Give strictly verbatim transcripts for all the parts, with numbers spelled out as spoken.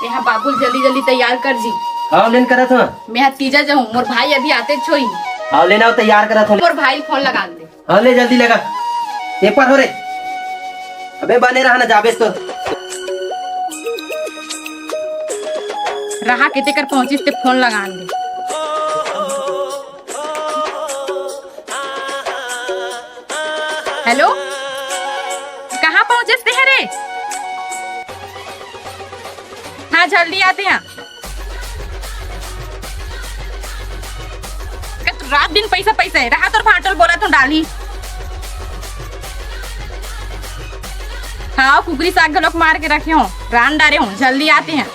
तेहा बाबू ल जल्दी जल्दी तैयार कर जी। हाव, लेन करत हंव। मेहा तीजा जाहूं, मोर भाई अभी आतेच होही। हाव, लेन आव, तैयार करत हंव। मोर भाई ल फोन लगा दे। हाव, ले जल्दी लगा। एक बार हो रे। अबे बने रहा ना, जाबेस तो। रहा के तेकर पहुंचिस ते फोन लगा दे। हेलो, कहाँ पहुंचेस ते हरे? हाँ, जल्दी आते हैं। रात दिन पैसा पैसा हे, रहा तोर भांटो ल बोलत हंव डालही। हाँ, कुकरी साग घलोक मार के रखे हंव, रांध डारे हंव, जल्दी आते हैं।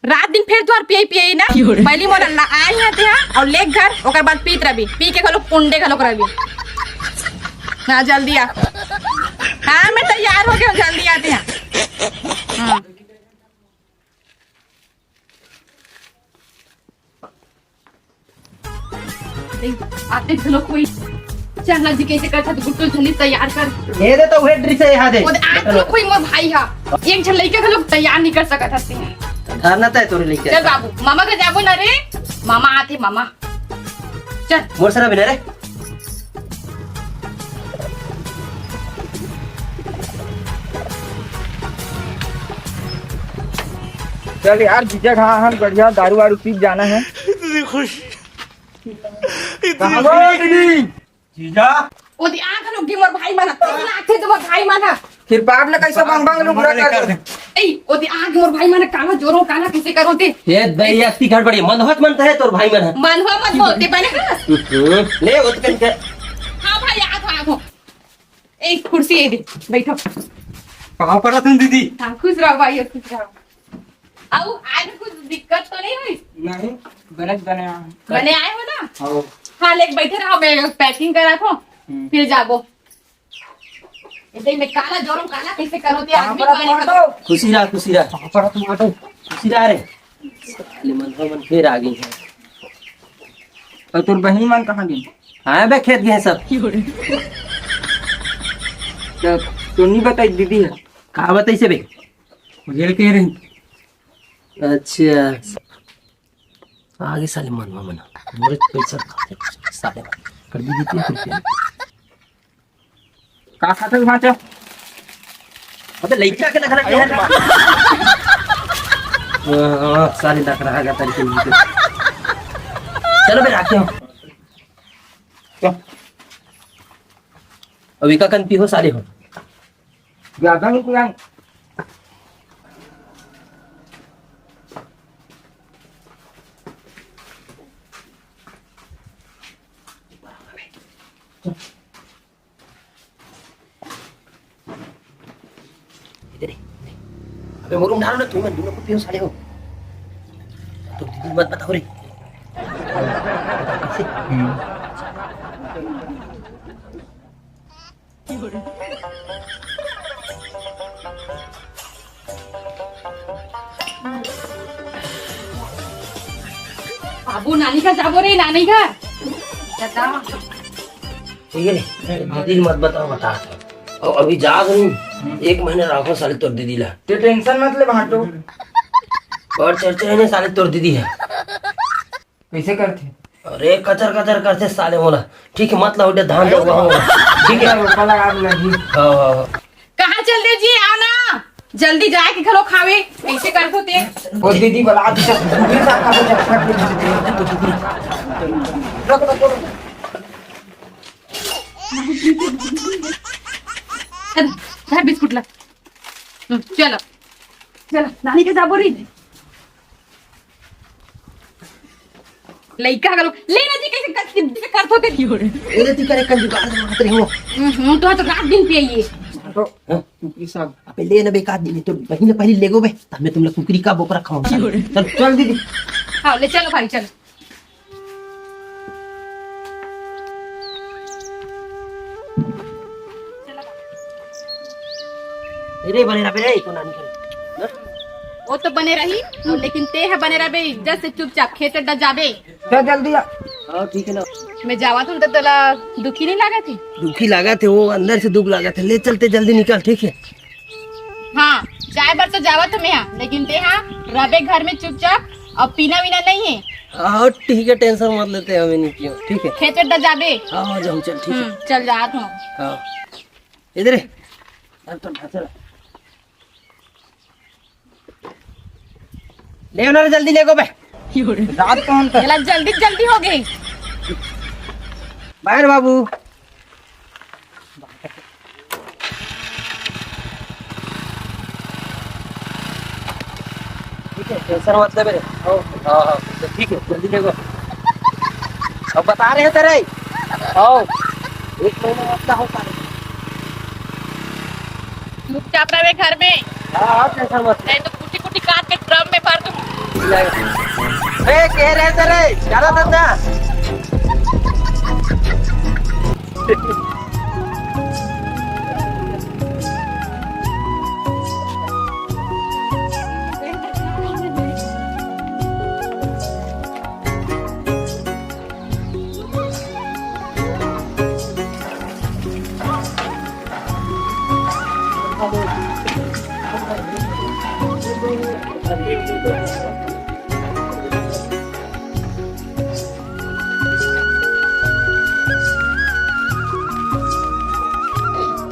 रात दिन फेर तुंहर पियई पियई ना। पहिली मोला ला आय इहां तेहा अउ लेग घर, ओकर बाद पीत रबे, पी के घलोक पुंडे घलोक रबे। हाँ, जल्दी आ। हाँ, मैं तैयार हो गे हंव, जल्दी आ तेहा। हाँ। ए, आते घलोक कोई। चल ना जी, कइसे करथस गुड्डू, जल्दी तैयार कर। ए दे तो उहे ड्रेस हे, एहा दे। ओ दे, आते घलोक कोई मोर भाई हा। एक झन लइका घलोक तैयार नइ कर सकत हस। धरना तय तोरे लइका। चल बाबू, मामा घर जाबो ना रे। मामा आथे, मामा। चल। मोर सरा बिना रे। चल यार, जीजा कहाँ हन? बढ़िया दारू वारू पी के जाना हे। इतनी खुशी, इतनी कहाँ खुशी। गए दीदी? जीजा। ओ दे आंख लोग दी मोर भाई मन, कितना आथे तो मोर भाई मन। फिर बाप ने कैसे बंग बंग लुगरा कर दे। ए, ओ दे आंख मोर भाई मन, काला जोरो, काला कैसे करो ते? ये दई अति गड़बड़ी, मन होत मन तो है तोर भाई मन। मन हो मत बोलते बने का? हम्म, ले वो तो कहीं के। हाँ भाई, आ तो, आ तो। ए, कुर्सी ए दे, बैठो। पाँव परत हन दीदी। हाँ, खुश रहो भाई, खुश रहो। अउ आज कुछ दिक्कत तो नहीं हुई? नहीं, बने बने आए हैं। बने आए हो ना? हाँ। हाँ, लेके बैठे रहो, मैं पैकिंग करा थो, हम्म। फिर जाबो। इतने में काला जोरम काला कैसे करो ते पाँव आदमी परत पानी हन का दो। खुशी रहा, खुशी रहा। पाँव परत हन दो। खुशी रहा रे। साले मन, मन फिर आ गई है। अउ तोर बहिनी मन कहाँ गे? हाँ बे, खेत गे सब। तो, तो नहीं बताई दीदी है। का बताई से बे? जेल के रही। अच्छा। आगे साले मनवा मना। मोरे पैसा खाते साले। कर दी दीदी कुछ। का खाते भांचा? अबे लइका के लगना चाहिए। हाँ, साले लग रहा है तरीके से। चलो बे, आते हो। अभी का कन पी हो साले हो। ज्यादा नहीं पिया। इधर ही। अबे मोरू डालो ना, तुम दोनों को पियो साले हो। तो दीदी मत बताओ रे। हम्म। बाबू, नानी घर जाबो रे, नानी घर। दादा। ठीक है, दीदी मत बताओ, बता। और अभी जा रही, एक महीना रखो साले तोर दीदी ला। ते टेंशन मत ले भांटो। और चर्चा है ना साले तोर दीदी है। कैसे करथे? अरे कचर कचर करथे साले मोला। ठीक है, मत लाओ, धान दो वहाँ। ठीक है। रोपा लगा दूंगा जी। हाँ, हाँ, हाँ। कहाँ चल दे जी, आओ ना, जल्दी जाए के घलो खावे, ऐसे कर दो ते। वो दीदी बुला दी, सब दीदी साथ खावे, चटपट दीदी। रुक, रुक, रुक। धर, धर बिस्कुट ला। हम्म, चलो, चलो, नानी के जाबो रे। लइका घलो, ले ना जी, कैसे कर, कैसे करत होते? एले ती करे कंजू बात मात रही हो। हम्म, हम्म, तो, तो रात दिन पिए। तो, हाँ? कुकरी साग। अबे ले ना बेकार दिन, तो बहिन पहले ले गो बे, तब मैं तुम लोग कुकरी का बोकरा खाऊंगा। चल, चल दीदी। हाँ, ले चलो भाई, चलो। रे बने रहा रे, को नानी करे। वो तो बने रही, लेकिन ते है बने रहे इज्जत से, चुपचाप खेत अड्डा जाबे। चल जल्दी आ। हाँ, ठीक है ना। मैं जावत हूँ तो तोला दुखी नहीं लागत है? दुखी लागत है, वो अंदर से दुख लागत है। ले चलते, जल्दी निकल, ठीक है? हाँ, जाए बर तो जावत हूँ मैं, हाँ, लेकिन ते हाँ रबे घर में चुपचाप, और पीना वीना नहीं है। हाँ, ठीक है, टेंशन मत लेते, हमें नहीं पियो, ठीक है? खेत वेत बर जाबे? हाँ, हाँ, जाऊँ, चल, ठीक है। हम्म, चल जात हूँ। हाँ, इधर है। अब तो ढांचा ले ना रे, जल्दी ले गो बे। रात कौन था? एला जल्दी जल्दी हो गई। बाहर बाबू। ठीक है, टेंशन मत ले मेरे। हाँ, हाँ, हाँ, तो ठीक है, जल्दी ले गो। अब बता रहे हैं तेरे। आओ, एक महीने में अपना हो पाएगा। चुपचाप रहे घर में। हाँ, हाँ, टेंशन मत। नहीं तो कुटी कुटी काट के ड्रम में भर दूँ। ए, कह रहे तेरे, ज्यादा धंधा।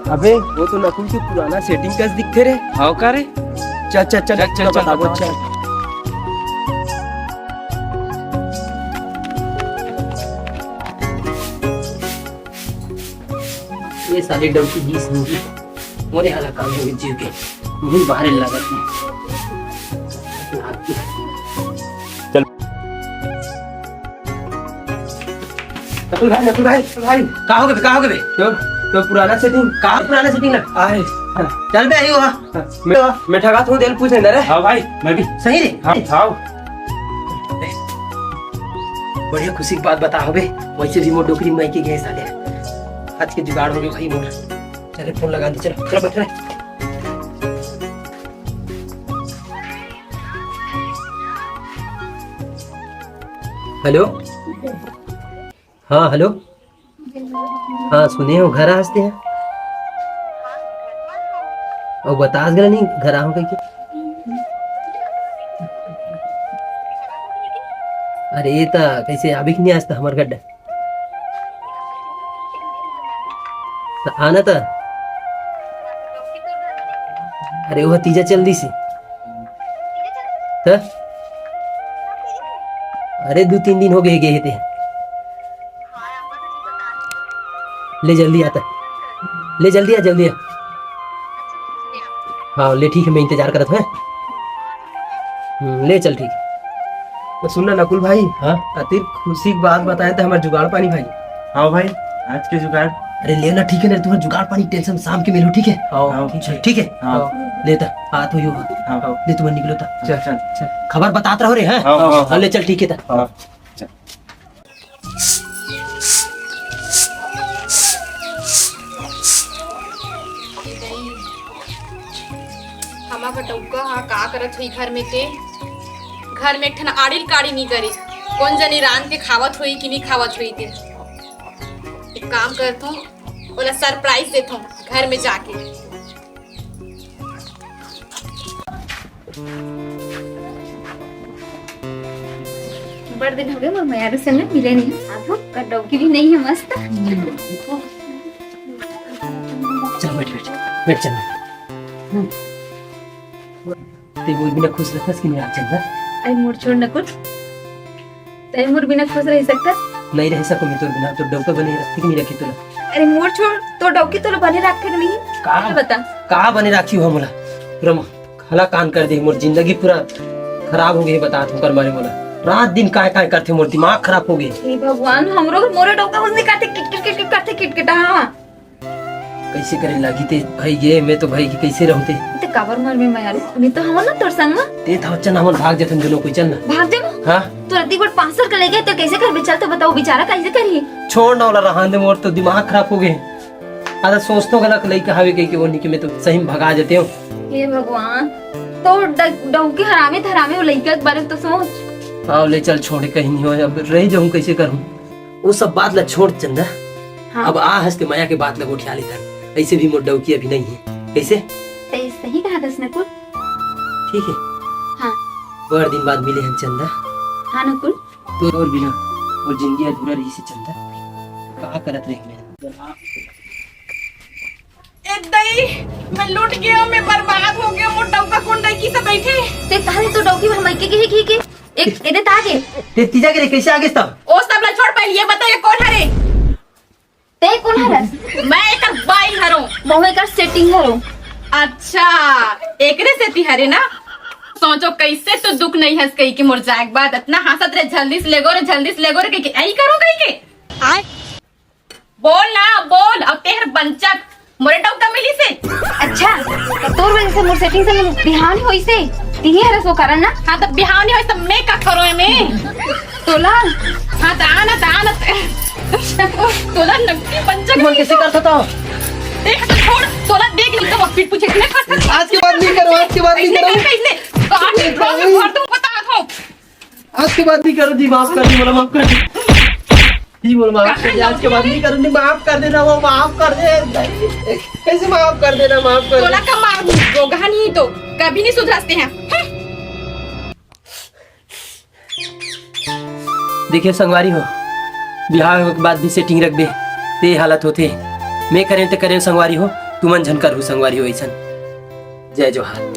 अबे, वो तो नकुल के पुराना सेटिंग कस दिखथे रे। हाव का रे? चल, चल, चल, चल, चल, चल, बताबो, बताओ, चल। ये साली डौकी बीस होगी। मोरे हाल काम हो जीव के। मुंह बाहर लागत है। चल। नकुल भाई, नकुल भाई, नकुल भाई। का हो गए, का हो गए? तो, तो पुराना सेटिंग। का पुराना सेटिंग लग? आए। चल बे, आई हुआ। मैं, मैं ठगा तू, दिल पूछ अंदर है। हाँ भाई, मैं भी। सही रे? हाँ, हाँ। बढ़िया खुशी की बात बता हो बे। वैसे भी मोर डोकरी माई के गए साले। आज के जुगाड़ हो गए भाई मोर। चले फोन लगा दे, चलो, चलो बैठ रहे। हेलो। हाँ, हेलो। हाँ, सुने हो, घर आ हंसते हैं। और बतास गला नहीं, घर आ हो कहीं के। अरे, ये तो कैसे अभी की नहीं आज तो हमारे घर। त आना त। अरे, वो तीजा चल दी सी। त? अरे, दू तीन दिन हो गए, गए थे। ले जल्दी आता। ले जल्दी आ, जल्दी आ। हाँ, ले ठीक है, मैं इंतजार करत हूँ। हम्म, ले चल ठीक है। तो सुन ना नकुल भाई, हाँ? अतिर खुशी की बात बताए तो हमारे जुगाड़ पानी भाई। हाँ भाई, आज के जुगाड़। अरे ले ना, ठीक है ना, तुम्हारा जुगाड़ पानी टेंशन शाम के मिलो, ठीक है? हाँ, हाँ। ठीक है, ठीक है? हाँ। लेता, हाँ तो यो। हाँ। ले तुम्हारा निकलो था। चल, चल, चल। खबर बतात रहो रे, हैं? हाँ, हाँ, हाँ। ले चल, ठीक है था। हाँ। चल। हमा का डउका हा का करत होई घर में ते? घर में एक ठन आड़ी ल काड़ी नी करे। कोन जनी रांध के खावत होई कि नी खावत होई ते? एक काम करथों, ओला सरप्राइज देथों घर में जाके। बड़ दिन हो गए मोर मयारू से मैं मिले नहीं हूँ। आबो, का डौकी भी नहीं है मस्त। चल बैठ, बैठ, बैठ चल। हम्म। ते मोर बिना खुश रहथस कि नहीं आज चंदा? अरे मोर छोड़ नकुल, ते मोर बिना खुश रह सकथस? नहीं रह सको मैं तोर बिना, तोर डौका बने रखथे कि नहीं रखे तोला? अरे मोर छोड़, तोर डौकी तोला बने रखथे कि नहीं? का? ये बता। का बने राखी हो मोला? पूरा म-, हलाकान कर दे, मोर जिंदगी पूरा खराब हो गई, बता तुमकर मारे मोला। रात दिन काय काय करथे, मोर दिमाग खराब हो गए। हे भगवान, हमरो मोरे डौका उसने करथे किटकिट किटकिट करथे किटकिट, हाँ। कैसे करे लागी ते भाई गे, मैं तो भाई के कैसे रहूं ते? ते काबर मरबे मयारू? मैं तो हवं ना तोर संग। ते था चल, हमन भाग जथन दोनों कोई, चल ना। भाग जाबो? हाँ। तो रत्ती गोट पाँच सौ का ले गए तो कैसे करबे? चल तो बताओ, बेचारा कैसे करही? छोड़ ना, ओला रहन दे, मोर तो दिमाग खराब हो गए। आधा सोच तो गलत लइका हवे कहि के, वो नहीं कि मैं तो सही में भगा जतेंव। हे भगवान, तो ड-, डौकी हरामे धरामे वो लइका के बारे में तो सोच। हाँ, ले चल, छोड़, कहीं नहीं हो, अब रह जाऊं, कैसे करूं? वो सब बात ला छोड़ चंदा। हाँ। अब आ हंस के मया के बात ला गोठिया लेथन। ऐसे भी मोर डौकी अभी नहीं है। कैसे? तै सही कहा दस नकुल। ठीक है। हाँ। बड़ दिन बाद मिले हम चंदा। हाँ नकुल। तोर बिना मोर जिंदगी अधूरा रही से चंदा। का करत रहे मैं? ए दई, मैं लुट गया, मैं बर्बाद हो गया, मोर डौका कोन डौकी से बैठे। ते कहले तो डौकी हम के के ही के एक एदे तागे। ते तीजा के रे कैसे आगे तब? ओ सब ला छोड़, पहले ये बता ये कोन हरे? ते कोन हरस? मैं एकर बाई हरो। बहु एकर सेटिंग हरो। अच्छा, एकरे सेती हरे ना। सोचो कैसे तो दुख नहीं हंस कही कि मोर जाए के बाद इतना हंसत रे, जल्दी से लेगो रे, जल्दी से लेगो रे, कही कि ऐ करो कही के। आय। बोल ना, बोल। अब तेहर बंचक मोरे डौका मिली से। अच्छा, तो तोर वजह से मोर सेटिंग से मोर बिहाव नहीं होई से। तिही हरस वो कारण ना। हाँ, तो बिहाव नहीं होई तो मैं का करो एमे? तोला। हाँ, तो आना, तो आना। तोला नकली बंचक मन कैसे कर सकता हूँ? देख, तो छोड़। तोला देख ली तो पीठ पूछे कि नहीं कर सकता। आज के बाद नहीं करो, आज के बाद नहीं करो। नहीं, नहीं, नहीं। काट के भर दूँ, बता दो। आज के बाद नहीं करो जी, माफ कर दी, बोला माफ कर दी। जी बोला माफ कर दी, आज के बाद नहीं करो, नहीं माफ कर देना, वो माफ कर दे। कैसे माफ कर देना, माफ कर तोला दे। का मार गोगहा नहीं तो कभी नहीं सुधरते हैं। हम्म। देखिए संगवारी हो, बिहाव के बाद भी सेटिंग रख दे, ते हालत होते। मैं करें तो करें संगवारी हो, तुमन झन करहु संगवारी हो ऐसन। जय जोहार।